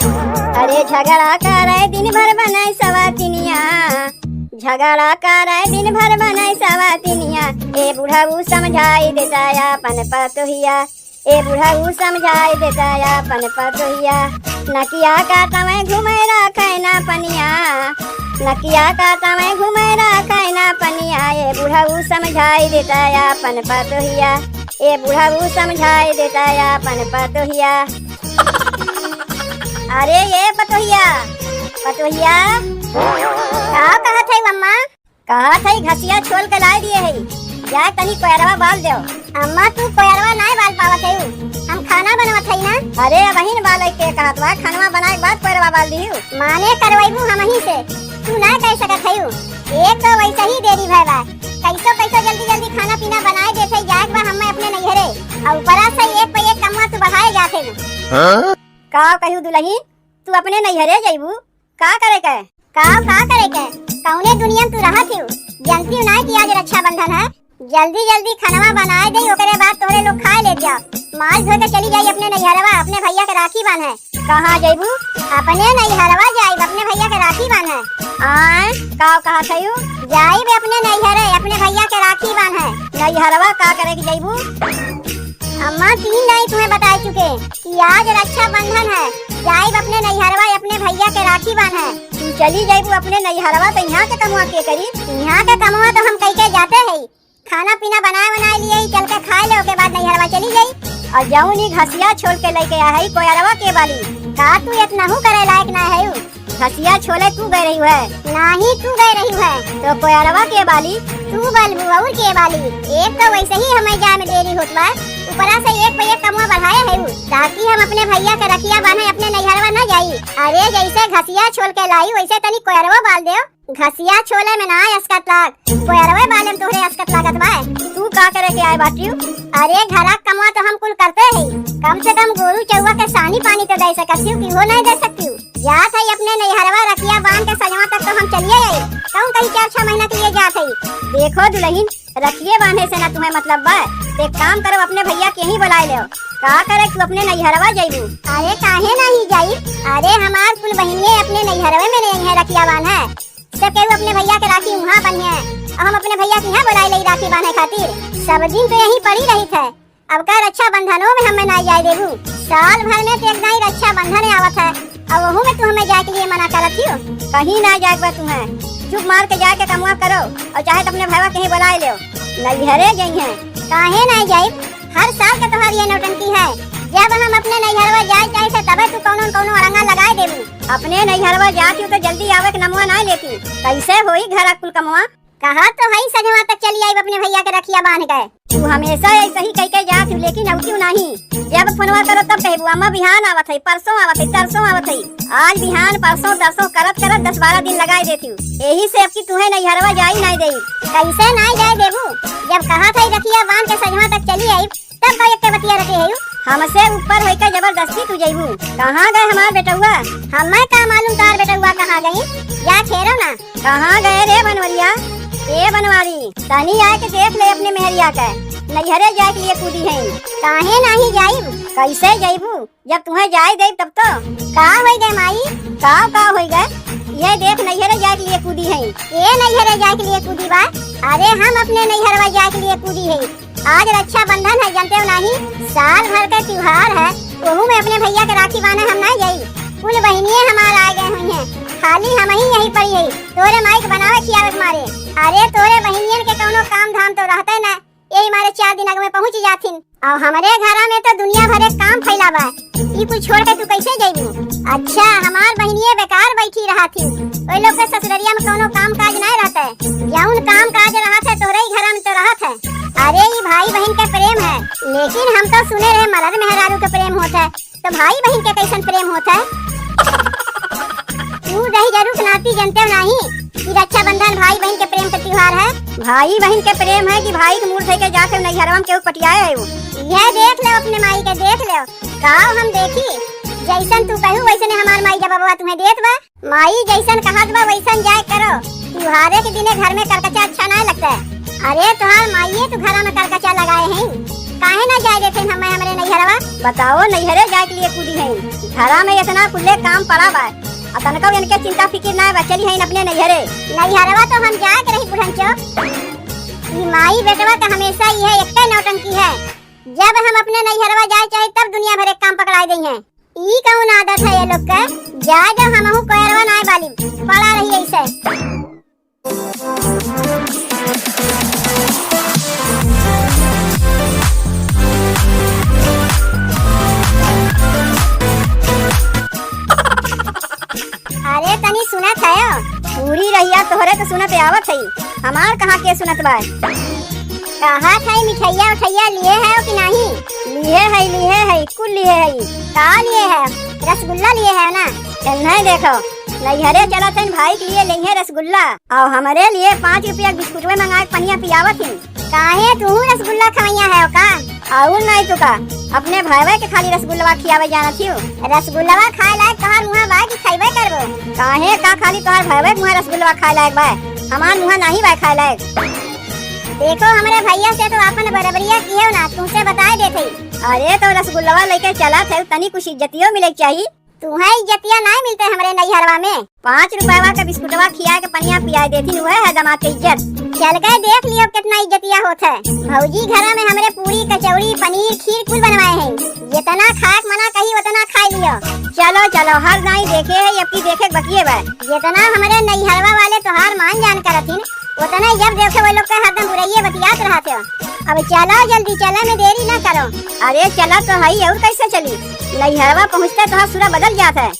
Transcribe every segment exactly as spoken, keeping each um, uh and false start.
अरे झगड़ा करे दिन भर बनाई सवातिनिया, झगड़ा करे दिन भर बनाई सवातिनिया, ए बुढ़ऊ समझाई देता अपन पतोहिया, ए बुढ़ऊ समझाई देता अपन पतोहिया। नकिया काटवे घूमे रखे ना पनिया, नकिया काटवे घूमे रखे ना पनिया, ए बुढ़ऊ समझाई देता अपन पतोहिया, ए बुढ़ऊ समझाई देता अपन पतोहिया। अरे ये पतोहिया, पतोहिया। का कहत है अम्मा? कहत है घसिया छोल के लाए दिए है, जाए तनी कोयरवा बाल देव। अम्मा तू कोयरवा नाय बाल पावत है, हम खाना बनवत है ना। अरे अबहिन बाले के कहत बा, खानवा बनाए के बाद कोयरवा बाल दिहू। माने करवैबू हमही से, तू ना कह सकत है। एक तो वैसे ही देरी भय बा, कैसो कैसो जल्दी जल्दी खाना पीना बनाए देत है, जाए के बा हमें अपने नैहरे, और ऊपरा से एक पे एक कमवा तू बढ़ाए जात है। हाँ? का कहू दुलही, तू अपने नैहरे जइबू? का करे के? का, का करे के? कौने दुनिया में तू रहत हिउ? जनती ना कि आज रक्षाबंधन है? जल्दी जल्दी खनवा बनाए दे, ओकरे बाद तोहरे लोग खाए ले जाओ। माल धो के चली जाई अपने नैहरवा, अपने भैया के राखी बांधे। कहाँ जइबू? अपने नैहरवा जाइब, अपने भैया के राखी बांधे। आय, का कहत हइउ? जाइब अपने नैहरे, अपने भैया के राखी बांधे। नैहरवा का करे के जइबू? अम्मा, तीन दाई तुम्हें बताए चुके कि आज रक्षाबंधन है, जाइब अपने नैहरवा अपने भैया के राखी बांधे। तू चली जाइबू अपने नैहरवा तो यहाँ के कमवा के करी? यहाँ के कमवा तो हम कई के जाते हैं, खाना पीना बनाए बनाए लिए ही चल के खाए ले, ओके बाद नैहरवा चली जाई। और जौन ई घसिया छोल के लेके आ है कोयरवा के बाली, का तू इतना हूँ करे लायक ना है? घसिया छोले तू गए रही है? नाही, तू गए रही है। तो कोयरवा के बाली? तू बलबू और के बाली? एक तो वैसे ही हमें जाए में देरी होत बा, ऊपरा से एक पे एक कमवा बढ़ाए है उ, ताकि हम अपने भैया के रखिया बांधे अपने नैहरवा न जाई। अरे जैसे घसिया छोल के लाई वैसे तनी कोयरवा बाल देव। घसिया छोले में ना असकत लाग, कोयरवे बाले में तोहरे असकत लागत बा। तू का करे के आए बाटियो? अरे घरा कमवा तो हम कुल करते हैं, कम से कम गोरू चौवा के सानी पानी तो दे सकत हिउ कि हो नहीं दे सकती हूँ। जात है अपने नैहरवा रखिया बांध के सजवा तक तो हम चलिए आई। कौन कहीं चार छह महीना के लिए जात है? देखो दुलहिन, रखिए बांधे से ना तुम्हें मतलब बा। एक काम करो, अपने भैया के ही बुलाए लेव। का करे तू अपने नैहरवा जइबू? अरे काहे नहीं जाई? अरे हमार कुल बहिनिये अपने नैहरवे में नहीं है रखिया बांधे। सब केहू अपने भैया के राखी उहाँ बंधे, और हम अपने भैया के यहाँ बुलाए ले राखी बांधे खातिर। सब दिन तो यहीं पड़ी रही थे, अब का रक्षाबंधनों में हमें ना जाए देबू? साल भर में तो एक दाई रक्षाबंधन आवत है, और वहू में तू हमें जाए के लिए मना करत हियो। कहीं ना जाए बा तुम्हें, चुप मार के जाए के कमवा करो, और चाहे तो अपने भैया कहीं बुलाए लो, नैहरे जइहें। काहे ना जाए? हर साल के तोहार ये नौटंकी है, जब हम अपने नैहरवा जाए जाए थे तबे तू कौनो न कौनो अड़ंगा लगाए देबू। अपने नैहरवा जाती तो जल्दी आवे के नमवा ना लेती, कैसे होई घर कुल कमवा? कहा तो हई सजवा तक चली आइब अपने भैया के रखिया बांध के। तू हमेशा ऐसे ही कह के जात हूँ, लेकिन अब क्यों नहीं? जब फोनवा करो तब कहबू, "अम्मा बिहान आवत है, परसों आवत है, तरसों आवत है।" आज बिहान, परसों, तरसों करत करत दस बारह दिन लगाए देती हूँ। यही से अब की तुम्हें नैहरवा जाई नहीं देई। कैसे नहीं जाए देबू? जब कहा था रखिया बांध के सजवा तक चली आइब, तब का एक बतिया रखे है यू? हमसे ऊपर होइके जबरदस्ती तू जइबू। कहाँ गए हमार बेटउआ? हमें का मालूम तार बेटउआ कहाँ गई? या छेरो ना। कहाँ गए रे बनवरिया? ए बनवारी, तनी आए के देख ले अपने मेहरिया के, नैहरे जाए के लिए कूदी है। काहे नाही जाइब? कैसे जाइबू? जब तुम्हें जाए देब तब तो। का होई गए माई? का, का होई गए? ये देख नैहरे जाए के लिए कूदी है। ए नैहरे जाए के लिए कूदी बा? अरे हम अपने नैहरवा जाए के लिए कूदी है। आज रक्षाबंधन है, जानते हो नहीं? साल भर के त्योहार है, ओहू में अपने भैया के राखी बांधे हम ना जाई। कुल बहिनिये हमार आ गए हुई हैं, खाली हम ही यहीं पड़ी है। तोरे माई के बनावे खियावे के मारे। अरे तोरे बहिनियन के कौनो काम धाम तो रहते ना, यही मारे चार दिन आगे में पहुँच जाथिन। और हमरे घरा में तो दुनिया भरे काम फैला बा, ई कुल छोड़ के तू कैसे जइबू? अच्छा, हमार बहिनिये बेकार बैठी रहा थी, ओए लोग के ससुररिया में कौनो काम काज नहीं रहता है, जौन काम काज रहत है तोरे ही घरा में तो रहत है। अरे ई भाई बहन के प्रेम है, लेकिन हम तो सुने रहे मर्द मेहरारू के प्रेम होत है, तो भाई बहन के कैसन प्रेम होत है? तू दही जरूर नाती जनते नहीं कि रक्षाबंधन भाई बहन के प्रेम के त्योहार है। भाई बहन के प्रेम है कि भाई के मूड़ धइ के जाके नैहरवा में केहू पटियाए है वो। यह देख ले अपने माई के, देख ले। का हम देखी? जैसन तू कहू वैसने हमार माई जब बबुआ तुम्हें देत बा। माई जैसन कहत बा वैसन जाए करो, त्योहारे के दिने घर में करकचा अच्छा ना लगता है। अरे तोहार माइये तो घरा में करकचा लगाए हैं। काहे ना जाए देते हम हमरे नैहरवा? बताओ, नैहरे जाए के लिए कूदी हैं। घरा में इतना कुल्ले काम पड़ा बा, आ तनको इनके चिंता फिकिर ना बा, चली हैं अपने नैहरे। नैहरवा तो हम जाए के रही बुढ़न चो। ई माई बेटवा का हमेशा ई है, एक नौटंकी है। जब हम अपने नैहरवा जाए चाहे तब दुनिया भर एक काम पकड़ाए देई हैं। ई कौन आदत है ये लोग के? जाए दो, हमहू कोयरवा नाय बाली, पड़ा रही ऐसे। अरे तनी सुनत है, पूरी रहिया तोहरे तो सुनत आवत है, हमार कहाँ के सुनत बा? कहा था मिठाइया उठाइया लिए है कि नहीं? लिए है, लिए है, कुल लिए है। का लिए है? रसगुल्ला लिए है ना? नहीं देखो, नैहरे चलत हन भाई के लिए लिए रसगुल्ला, और हमरे लिए पाँच रुपया बिस्कुटवे मंगा के पनिया पियावत ही। काहे तू रसगुल्ला खवैया है का? और नहीं तो का, अपने भाईवे के खाली रसगुल्लवा खियावे जानत हियो। रसगुल्लवा खाए लायक तोहार मुँह बा कि खैबे करबो? काहे का खाली तोहार भाईवे के मुँह रसगुल्लवा खाए लायक बा? हमार मुँह नहीं बा खाए लायक। देखो, हमरे भैया से तो आपन बराबरिया कियो ना, तुमसे बताए देत हई। अरे, तो रसगुल्लवा लेके चलत है, तनी कुछ इज्जतियो मिले के चाही। तुम्हें इज्जतिया नाय मिलते हमरे नैहरवा में। पाँच रुपयवा के बिस्कुटवा खिया के पनिया पिया देती, वह है दामाद के इज्जत। चल के देख लियो कितना इज्जतिया होत है। भौजी घरा में हमरे पूरी, कचौड़ी, पनीर, खीर कुल बनवाए हैं। जितना खाए के मना कही उतना खाए लियो। चलो, चलो, हर दाई देखे है, अब की देखे के बकिए बा। जितना हमरे नैहरवा वाले तोहार मान जान करथिन, उतने जब देखे वो लोग के हरदम बुराइये बतियात रहत हो। अब चलो जल्दी, चले में देरी ना करो। अरे चला तो हई, और कैसे चली? नैहरवा पहुँचते तोहार सुरा बदल जात है।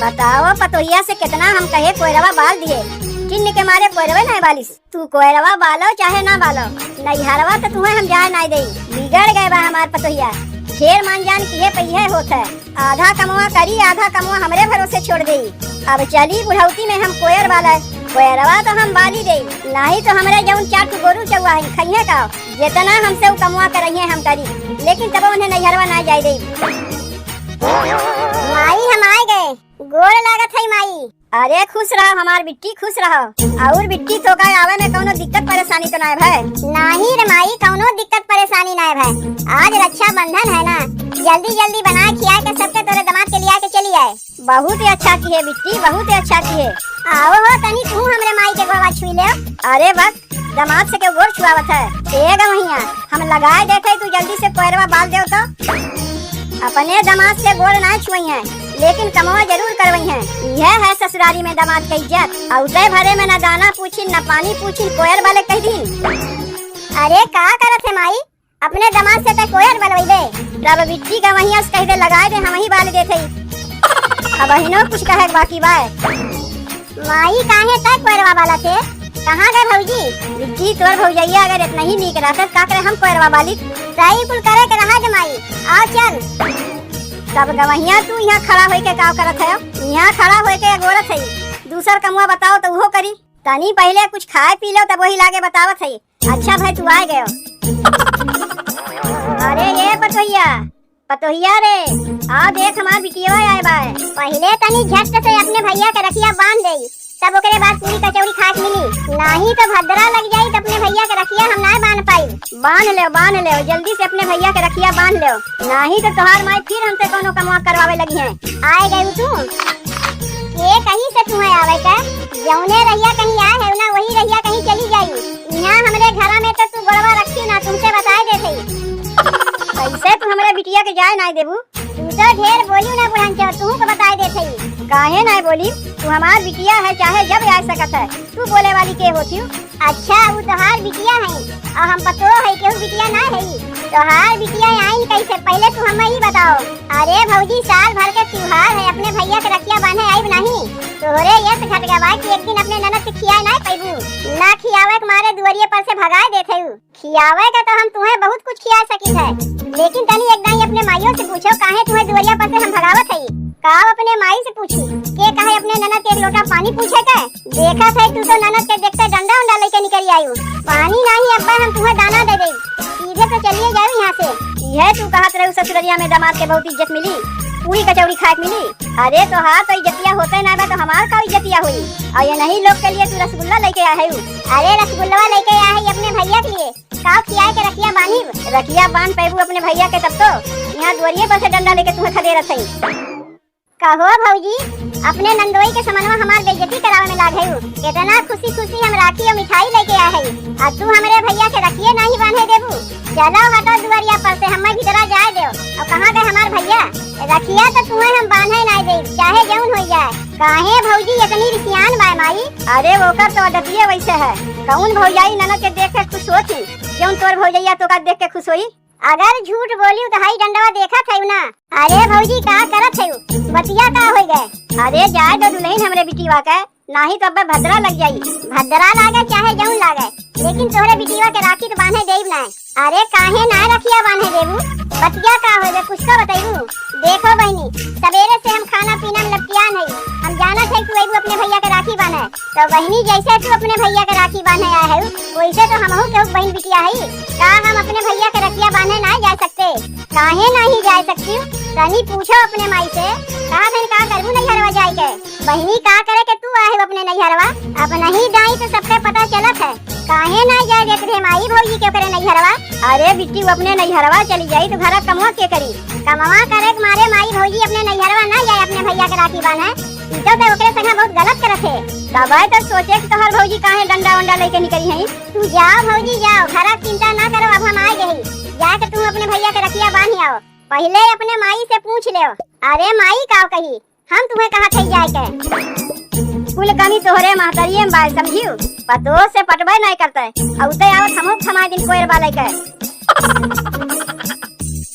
बताओ, पतोहिया से कितना हम कहे कोयरवा बाल दिए, चिन्ह के मारे कोयरवे नहीं बालिस। तू कोयरवा बालो चाहे ना बालो, नैहरवा तो तुम्हें हम जाए नहीं देई। बिगड़ गए बा हमार पतोहिया, ढेर मान जान किहे पे इहे होत है। आधा कमवा करी, आधा कमवा हमरे भरोसे छोड़ देई। अब चली बुढ़ौती में हम कोयर बाला, कोयरवा तो हम बाली देई, नाही तो हमरे जौन चार ठो गोरू चौवा है, खइहे का? जितना हमसे उ कमवा करइहे हम करी, लेकिन तब उन्हें नैहरवा ना जाए देई। माई, हम आए गए, गोड़ लागत है माई। अरे खुश रहो हमार बिट्टी, खुश रहो। और बिट्टी, तोका आवे में कौनो दिक्कत परेशानी तो नाय भय? नाही रे माई, कौनो दिक्कत परेशानी नाय भय। आज रक्षाबंधन है ना, जल्दी जल्दी बना खिया के सबके तोरे दामाद के लिया के चली आए। बहुत ही अच्छा किहे बिट्टी, बहुत ही अच्छा किहे। आओ हो, तनी तू हमरे माई के गोड़वा छुई ले। अरे बस, दामाद से के गोड़ छुआवत है। ए गवहिया, हम लगाए देते, तू जल्दी से कोयरवा बाल देव तो। अपने दामाद से गोड़ ना छुई है, लेकिन कमवा जरूर करवई है। यह है ससुरारी में दामाद के इज्जत। औते भरे में ना दाना पूछी, ना पानी पूछी, कोयर बाले कह दी। अरे का करत है माई, अपने दामाद से ते कोयर बलवैबे? तब बिट्टी गवहिया से कह दे, लगाए दे, हम ही बाल देते। अब अहिनो कुछ कहे के बाकी बा। माई, काहे तय कोयरवा बाला थे? कहाँ गए भौजी? बिट्टी, तोर भौजैया अगर इतना ही नीक रहत, का करे हम कोयरवा बाली? तय कुल करे के रहा जमाई। आओ चल। तब गवहिया तू यहाँ खड़ा होई के का करत है? यहाँ खड़ा होई के गोरत है। दूसर कमुआ बताओ तो उहो करी। तनी पहले कुछ खाए पी लो तब वही लागे बतावत है। अच्छा भाई तू आ गयो। अरे ये पतोहिया, पतोहिया रे, आ देख हमार बिटिया आए बा। पहिले तनी झट से अपने भैया के रखिया बांध दे, तब ओकरे बाद पूरी कचौड़ी खाए के मिली। नाही तो भद्रा लग जाई तो अपने भैया के रखिया हम ना बांध पाई। बांध लेव, बांध लेव, जल्दी से अपने भैया के रखिया बांध लेव, नाही तो तोहार माई फिर हमसे कोनो कमवा करवावे लगी है। आए गयू तू? ये कहीं से तुम्हें आवे का? जौने रहिया कहीं आए है ना, वही रहिया कहीं चली जाई। यहाँ हमरे घरा में तो तू गोड़वा रखी ना, तुमसे बताए देत हई। कैसे तू हमरे बिटिया के जाए नाय देबू? तू तो ढेर बोलियो ना बुढ़न चो, तू को बताए देत हई। काहे नाय बोली? तू हमार बिटिया है, चाहे जब आ सकत है। तू बोले वाली के होती हूँ? अच्छा, उ तोहार बिटिया है और हम पतोह है, केहू बिटिया ना है। तोहार बिटिया आइन कैसे? पहले तू हमें ही बताओ। अरे भौजी, साल भर के त्योहार है, अपने भैया के रखिया बांधे आइब नहीं? तोहरे यस घट गवा कि एक दिन अपने ननद के खियाए ना पैबू, ना खियावे के मारे दुआरिये पर से भगाए देत हऊ। खियावे के तो हम तुम्हें बहुत कुछ खिया सकित है, लेकिन तनी एक दाई अपने माइयों से पूछो, काहे तुम्हें दुआरिया पर से हम भगावत हई? का अपने माई से पूछी? के कहे अपने ननद के एक लोटा पानी पूछे के? देखत है तू तो ननद के देखते डंडा उंडा लेके निकल आयु। पानी नाही अब्बा, हम तुम्हें दाना दे देई, सीधे से चलिए जाओ यहाँ से। यह तू कहत रहू ससुररिया में दामाद के बहुत इज्जत मिली, पूरी कचौड़ी खाए के मिली। अरे तोहार तो इज्जतिया होते ना बा तो हमार का इज्जतिया हुई? और ये नहीं लोग के लिए तू रसगुल्ला लेके आ है। अरे रसगुल्ला लेके आ है अपने भैया के लिए, का खियाए के रखिया बानी? रखिया बांध पैबू अपने भैया के तब तो। यहाँ दुआरिये पर से डंडा लेके तुम्हें खदेरत हई। कहो भौजी, अपने नंदोई के समनवा हमार बेइज्जती करावे में लाग हयू। केतना खुशी खुशी हम राखी और मिठाई लेके आए हई, और तू हमरे भैया के रखिए नहीं बांधे देबू। चलो हटो दुआरिया पर से, हमें भीतरा जाए देव। और कहाँ गए हमार भैया? रखिया तो तुम्हें हम बांधे नहीं देब, चाहे जौन हो जाए। काहे भौजी इतनी रिसियान बाय माई? अरे ओकर तो आदतिये वैसे है। कौन भौजाई ननद के देख के खुश होत ही, जौन तोर भौजैया तोका देख के खुश होई? अगर झूठ बोली तो हई डंडवा देखत है ना। अरे भौजी का करत है, बतिया का हो गए? अरे जाए दो दुल्हन हमरे बिटिया के, नाही तो अब्बे भद्रा लग जाई। भद्रा लागे चाहे जौन लागे, लेकिन तोहरे बिटिया के राखी तो बांधे देब ना। अरे काहे ना रखिया बांधे देबू? बतिया का हो गए, कुछ का बतैबू? देखो बहिनी, सवेरे से हम खाना पीना में लपटियान है। हम जानत है तू अइबू अपने भैया के राखी बांधे, तो बहिनी जैसे तू अपने भैया के राखी बांधे आए है, वैसे तो हमहू केहू बहिन बिटिया है। का हम अपने भैया के रखिया बांधे ना जा सकते? काहे नहीं जा सकती? तनी पूछो अपने माई से, का दिन का करबू नैहरवा जाए के? बहिनी का करे के तू आहे अपने नैहरवा? अब नहीं जाई तो सबके पता चलत है। काहे ना जाए देत रे माई भौजी के ओकरे नैहरवा? अरे बिट्टी, वो अपने नैहरवा चली जाई तो घर कमवा के करी? कमवा करे के मारे माई भौजी अपने नैहरवा ना जाए अपने भैया के राखी बांधे। ई तो ते ओकरे संगे बहुत गलत करत है। तबे तो सोचे कि तोहर भौजी काहे डंडा वंडा लेके निकली है। तू जाओ भौजी जाओ, घर की चिंता ना करो, अब हम आए गए। जाके तुम अपने भैया के रखिया बांध आओ। पहले अपने माई से पूछ ले। अरे माई का कही, हम तुम्हें कहा थे जाए के? कुल कमी तोहरे महतरिये में बाय, समझियो? पतोह से पटबे नहीं करते, अउते आवत हमहू थमा दिन कोयर बाले के।